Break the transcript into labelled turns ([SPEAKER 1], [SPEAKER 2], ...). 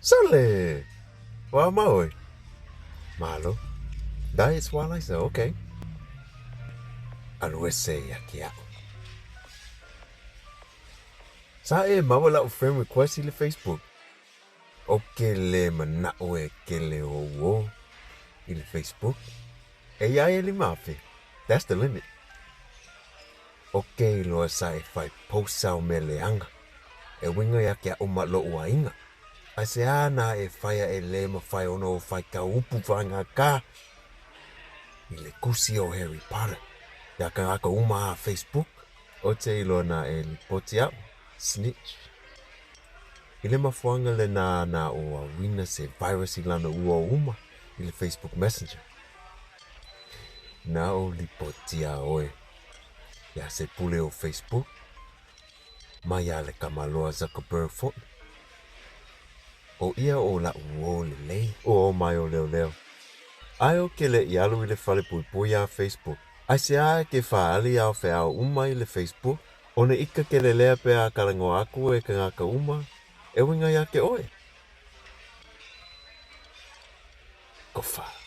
[SPEAKER 1] Sole! Ua ma oe? Malo. Diet sualaisa, ok. Alu ese ia ke aʻu. Sa e maua laʻu friend request i le Facebook. O ke le manaʻo e kele ou o i le Facebook. E ia e 5000. That's the limit. O ke iloa sa e fai post sao mea leaga. E winga ia ke aʻu ma loʻu aiga. A se a na e fai a e le mawhai ona o fai ka upu whainga ka i le kusi o Harry Potter. Ia ka ngaka uma a Facebook. O te iloa na e lipoti aʻu. Snitch. I le mafuaga lena na o auina se virus i lana ua uma i le Facebook Messenger. Na o lipoti iā oe iā se pule o Facebook ma iā le kamaloa Zuckerberg foʻi. O ia o laʻu uō lelei ua o mai o leoleo. Ae o ke leʻi alu i le fale puipui iā Facebook. Aisea ke whaali ao feao uma i le Facebook? Ona ika ke lelea pe a kalangoa aku e kangaka uma, e winga ia ke oe. Kofa.